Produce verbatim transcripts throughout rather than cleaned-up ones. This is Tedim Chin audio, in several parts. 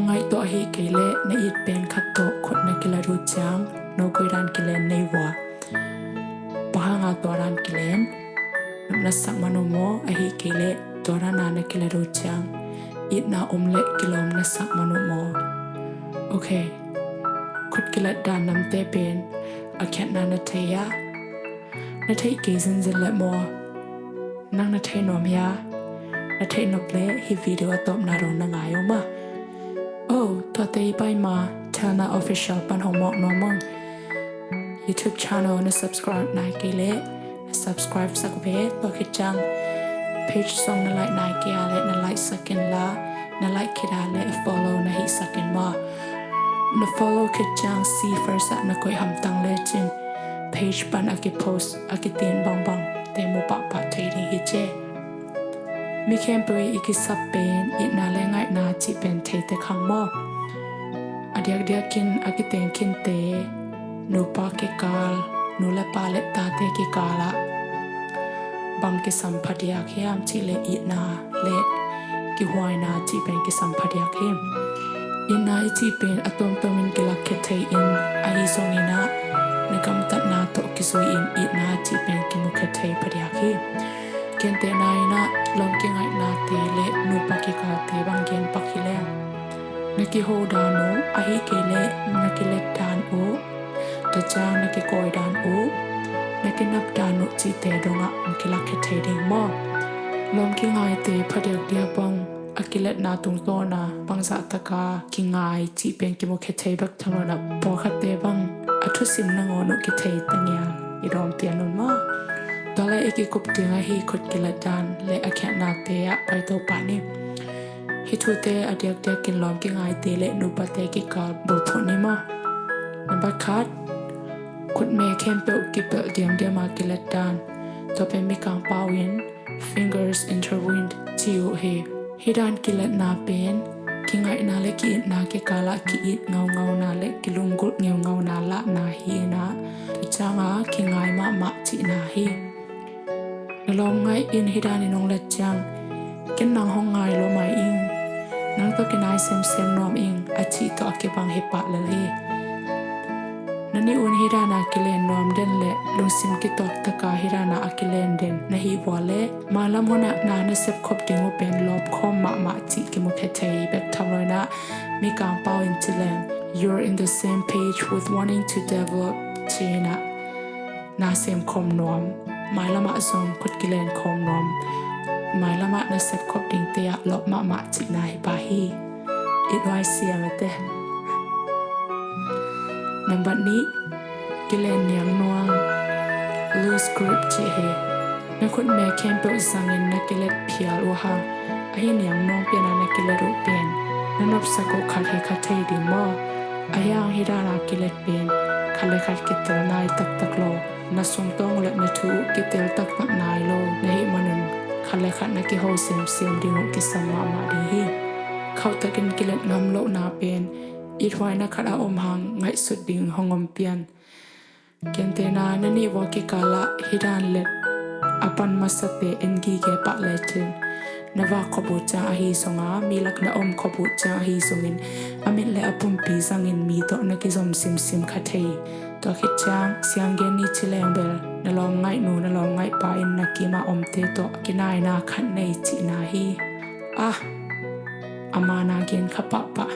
Ngaihtuah ahih kei leh na it pen khat tawh khut na kilat uh ciang nawkgui dan kilen nei vua. Bang hanga tua dan kilen? Nop na sak man uh maw, ahih kei leh tua dana na kilat uh ciang itna om leh kilawm na sak man uh maw? Ok. Khut kilat dan namte pen a khiatna na thei a? Na theih kei zenzen leh maw? Nang na theih nuam hia? Na theih nop leh hih video a tawpna dong na ngai uh maw? Oh, tuate i pai ma, Telna Official pan hong mawk nuam ung. YouTube channel na subscribe nai kei leh na subscribe sak ve. Tua khit ciang page song na like nai kei a leh na like sak inla, na like khit a leh follow na hih sak in maw? Na follow khit ciang see first ah na koih hamtang lecin page pan a kipost a kitin bangbang te mu pahpah thei ding hi ci. Mi khempeuh i kisap pen itna le ngaihna cih pen thei tek hang maw? A diakdiakin a kiteng khinte nupa kikal, nu le pa le tate kikal ah bang kisam phadiak hiam cih leh itna le kihuaina cih pen kisam phadiak hi. Itna i cih pen a tuamtuamin kilakkhia thei in, ahi zongin ah na gamtatna tawh kizui-in itna cih pen kimukhia thei phadiak hi. Gentehna in ah lawm kingaihnate le nupa kikalte bang gen pak hi leng, na kiho dan uh, ahih kei leh na kilet dan uh, tua ciang na kikawi dan uh, na kinap dan uh cihte dongah hong kilakkhia thei ding maw? Lawm kingaite phadiakdiak bang a kiletna tungtawna bangzah taka kingai cih pen kimukhia thei bek tham loin ah pawlkhatte bang a thusim nangawn uh kithei ta ngial i dawm pian un maw? Tua le i kikup ding ahi khut kilet dan le a khiatnate ah paito pah ni. Hih thute a diakdiakin lawm kingaite le nupate kikal bulphuh ni maw? Nambat khat, khutme khempeuh kipelh diamdiam a kilet dan. Tua pen Mikang pau in fingers intertwined ci uh hi. Hih dan kiletna pen kingaihna le ki-itna kikalah ki-it ngaungauna le kilunggulh ngeungauna lahna hi-in ah, tua cianga kingai mahmah cihna hi. Na lawm ngaih in hih danin hong let ciang, ken nang hong ngai lua mai ing, nang tawh kinai semsem nuam ing, a cih tawh a kibang hi pah lel hi. Na nih un hih dana kilen nuam den le lungsim kituak taka hih dana a kilen den na hih vua leh, mailam hunah na na sepkhop ding uh pen lawpkhawm mahmah cih kimukhia thei bek tham loin ah, Mikang pau in ci leng, you're in the same page with wanting to develop ci-in ah, na semkhawm nuam, mailamah zong khut kilenkhawm nuam, mailamah na sepkhop dingte ah lawp mahmah cihna hi pah hi. It huai siam ete. Nambat nih, kilen niangnuam, loose grip cih hi. Na khutme khempeuh zangin na kilet phial uh hang, ahi niangnuam piana na kilet uh pen na nopsak uh khat hi kha thei ding maw? Ahi hang hih dana kilet pen khat le khat kitel nai taktak lo, na sungtawng uh le na thu uh kitel taktak nai lo na hih manun khat le khat na kiho semsem ding uh kisam mahmah ding hi. Khauhtakin kilet ngam lohna pen ithuaina khat a om hang ngaihsut ding hong om pian. Gentehna, na nih vua kikalah hih dan let a pan masate en gige pah lecin, na vak khop uh ciang ahi zonga, mi lak na om khop uh ciang ahi zongin, a mit le a pumpi zangin mi tawh na kizom simsim kha thei. Tua khit ciang sianggen ni ci leng bel, na lawm ngaihnu na lawm ngaihpa in na kimah omte tawh kinaina khat nei cihna hi. Ah, a mana gen kha pahpah.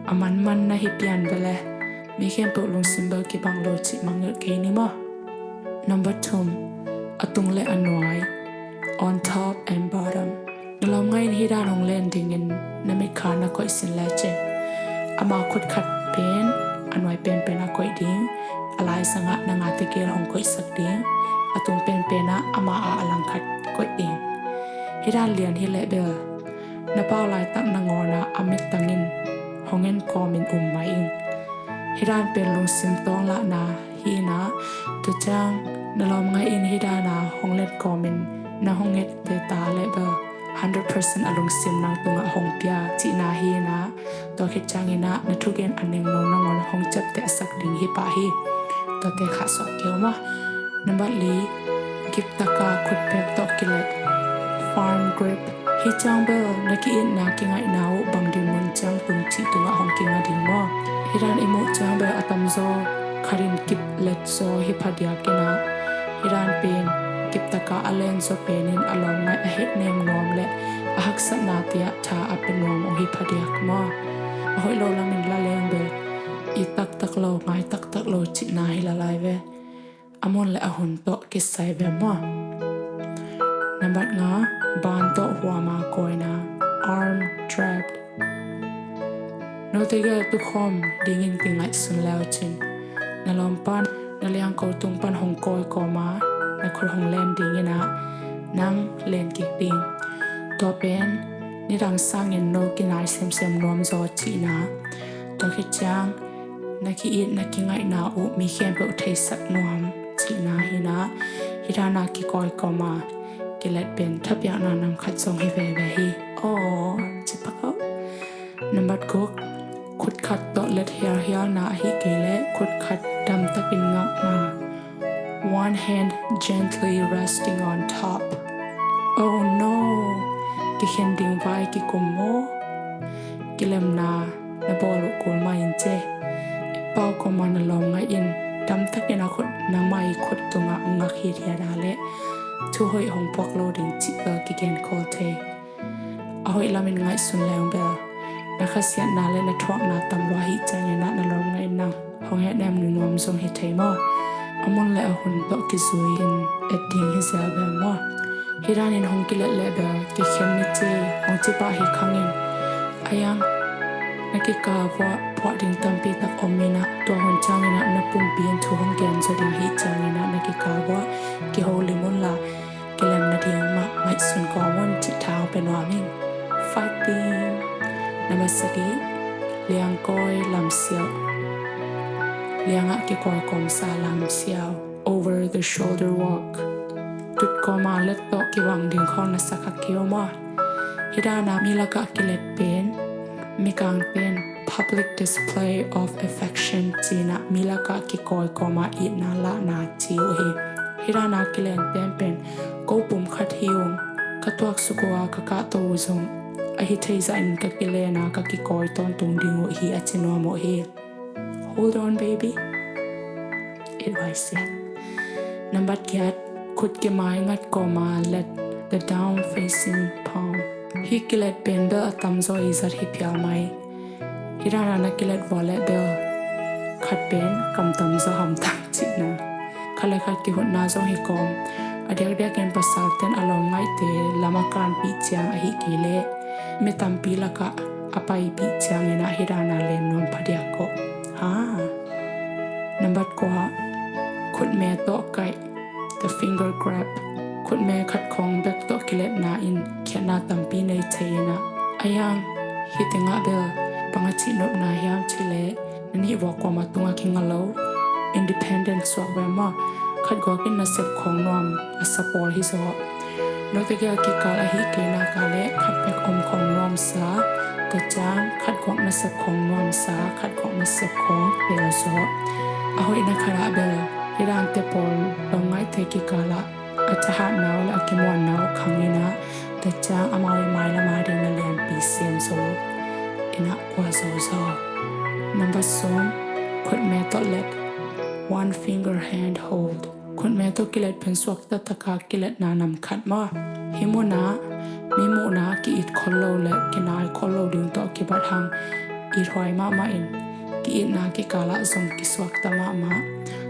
A manman na hi pian bel e, mi khempeuh lungsim bel kibang lo cih mangngilh kei ni maw? Number thum, a tung le a nuai, on top and bottom. Na lawm ngaih in hih dan hong len dingin na mitkha na koih sin lecin, ama khut khat pen a nuai penpen a koih ding, a laizangah na ngate gel hong koihsak ding, a tung penpen ah ama ah a langkhat koih ding. Hih dan lian hi leh bel, na pau laitak nangawnah a mittangin hong en kawmin um mai ing. Hih dan pen lungsim tawnglahna hi-in ah, tua ciang na lawm ngaih in hih dana hong let kawmin na hong etteh ta leh bel, hundred percent a lungsim nang tungah hong pia cihna hi-in ah, tua khit ciangin ah na thugen a nengno nangawn hong ciaptehsak ding hi pah hi. Tuate khahsuah kei uh maw? Number li, kiptaka khutpek tawh kilet, firm grip. Hih ciang bel na ki-itna kingaihna uh bang dinmun ciang tung Hih dan i muh ciang bel a tamzaw khat in kip let zaw hi phadiak in ah, hih dan pen kiptak a a len zaw pen in a lawmngaih a hehnem nuam le a haksatnate ah tha a pia nuam uh hi phadiak maw. A hoih lo lam in la leng bel it taktak lo, ngai taktak lo cihna hi la lai ve. A mun le a hun tawh kisai ve maw. Nambat nga, ban tawh huam a kawina, arm trapped. Note gel tukhawm dingin kingaihsun le uh cin, na lawm pan na liangko tung pan hong kawi kawma na khut hong len dingin ah nang len kik ding. Tua pen nidang sangin no kinai semsem nuam zaw cihna. Tua khit ciang na ki-it na kingaihna uh mi khempeuh theisak nuam cihna hi in ah, hih dan a kikawi kawma kilet pen thapiakna nam khat zong hi veve hi. Aw, ci pak aw. Nambat guk, khut khat tawh let hialhialna ahih kei leh khut khat damtakin ngakna. One hand gently resting on top. Oh no! Kikhen ding vai kikum maw? Kilemna na bawl uh kul mah in ce. I pau kawma na lawmngaih in damtakin a khut nangmah i khut tungah ngak hithiat a leh thu hoih hong puak lo ding cih bel kigen khol thei. A hoih lamin ngaihsun leng bel na khasiatna le na thuakna tam lua ahih ciangin ah na lawmngaih in nang hong hehnem nuam zong hi thei maw. A mun le a hun tawh kizui in et ding hi zel bel maw. Hih danin hong kilet leh bel kikhen ni ci, hong ci pah hi khang in. A yang na kikal vuah phuah ding tampi tak om in ah, tua hun ciangin ah na pumpi in thu hong gen zaw ding ahih ciangin ah na kikal vuah kiholim unla, kilemna ding mah ngaihsun kawm un cih tha hong pia nuam ing. Fighting. Nambat sagih, liangkawi lamsiau. Liangah kikawi kawmsa lamsiau, over the shoulder walk. Tut kawma let tawh kibang ding khawng na sa kha kei uh maw. Hih dana mi lakah kilet pen mikangte in public display of affection ci-in ah mi lakah kikawi kawma itna lahna ci uh hi. Hih dana kilen pen pen ko pum khat hi ung, ka tuaksuk uh a ka kahto uh zong ahi thei zahin ka kilen a ka kikawi tawntung ding uh hi a ci nuam uh hi. Hold on, baby. Advice ya. Nambat giat, khut kimai ngat kawma let, the down facing palm. Hih kilet pen bel a tamzaw i zat hi phial mai. Hih dana na kilet vua leh bel khat pen kam tamzaw hamtang cihna. Khat le khat kihutna zong hi kawm. A diakdiakin pasalten a lawmngaihte lam a kanpih ciang ahih kei leh mi tampi lakah a paipih ciangin ah hih dana len nuam phadiak kawh. Ha. Nambat kua, khutme tawh kaih, the finger grab. Khutme khat khawng bek tawh kiletna in khiatna tampi nei thei in ah. A yang hih tengah bel bang a cihnopna hiam cih leh na nih vua kuamah tungah kinga lo. Independent suak ve maw. Khat guak in nasep khawng nuam a sa pawl hi zaw. Note gel kikal ahih kei nak leh khat bek om khawng nuamsa, tua ciang khat guak nasep khawng nuamsa, khat guak nasep khawng tel zaw. A hoihna khat ah bel hih dante pawl lawmngaihte kikal ah a thahatna uh le a kimuanna uh khang in ah, tua ciang amau i mailam a ding na lianpi sem zaw in ah kua zaw zaw. Nambat sawm, khutme tawh let, one finger hand hold. Khutme tawh kilet pen suakta taka kiletna nam khat maw. Hih munah mi muhna ki-it khol lo le kinai khol lo ding tawh kibat hang ithuai mahmah in ki-itna kikalah zong kisuakta mahmah.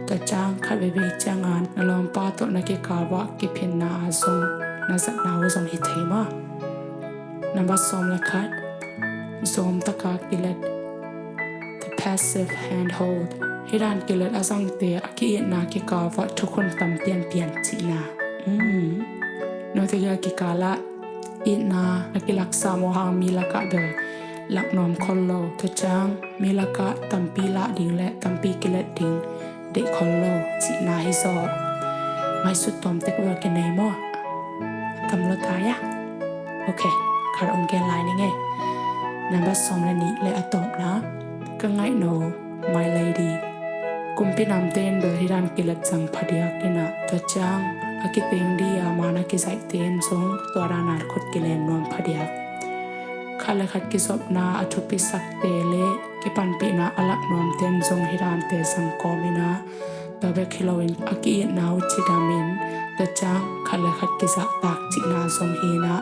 Tua ciang khat veivei cianga na lawmpa tawh na kikal vuah kiphinna ah zong na zatna uh zong hi thei maw. Nambat sawm le khat, zawmtaka kilet, the passive hand hold. Hih dan kilet a zangte a ki-itna kikal vuah thukhun tam pianpian cihna. Note gel kikalah itna a kilaksa mawhang mi lakah bel lak nuam khol lo. Tua ciang mi lakah tampi lah ding le tampi kilet ding deih khol lo cihna hi zaw. Ngaihsut tuam tek bel kinei maw? Tam lo ta ya. Ok, khat ong gen lai ning e. Nambat sawm le nih le a tawpna, ka ngaihno, my lady. Kumpi namte in bel hih dan kilet zang phadiak in ah, tua ciang a kiteng di a man a kizaihte in zong tua dana khut kilen nuam phadiak. Khat le khat kizopna a thupisakte le kipanpihna a lak nuamte in zong hih dante zang kawm in ah, tua bek hi loin a ki-itna uh cidam in, tua ciang khat le khat kizahtak cihna zong hi in ah,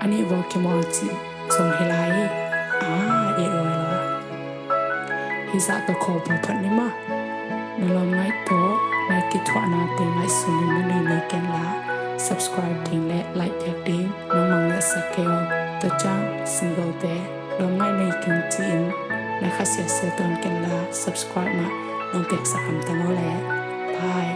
a nih vua kimawl cih zong hi lai hi. A, it huai lo. Hih zah tawh kho pawlphat ni maw. Na lawm ngaih tawh na kithuahnate ngaihsun in na nei nei ken la, subscribe ding le like piak ding nang mangngilh sak kei aw. Tua ciang single te lawm ngaih nei keng ci-in na khasiasia tuan ken la, subscribe mah nong piaksak hamtang aw le. Bye.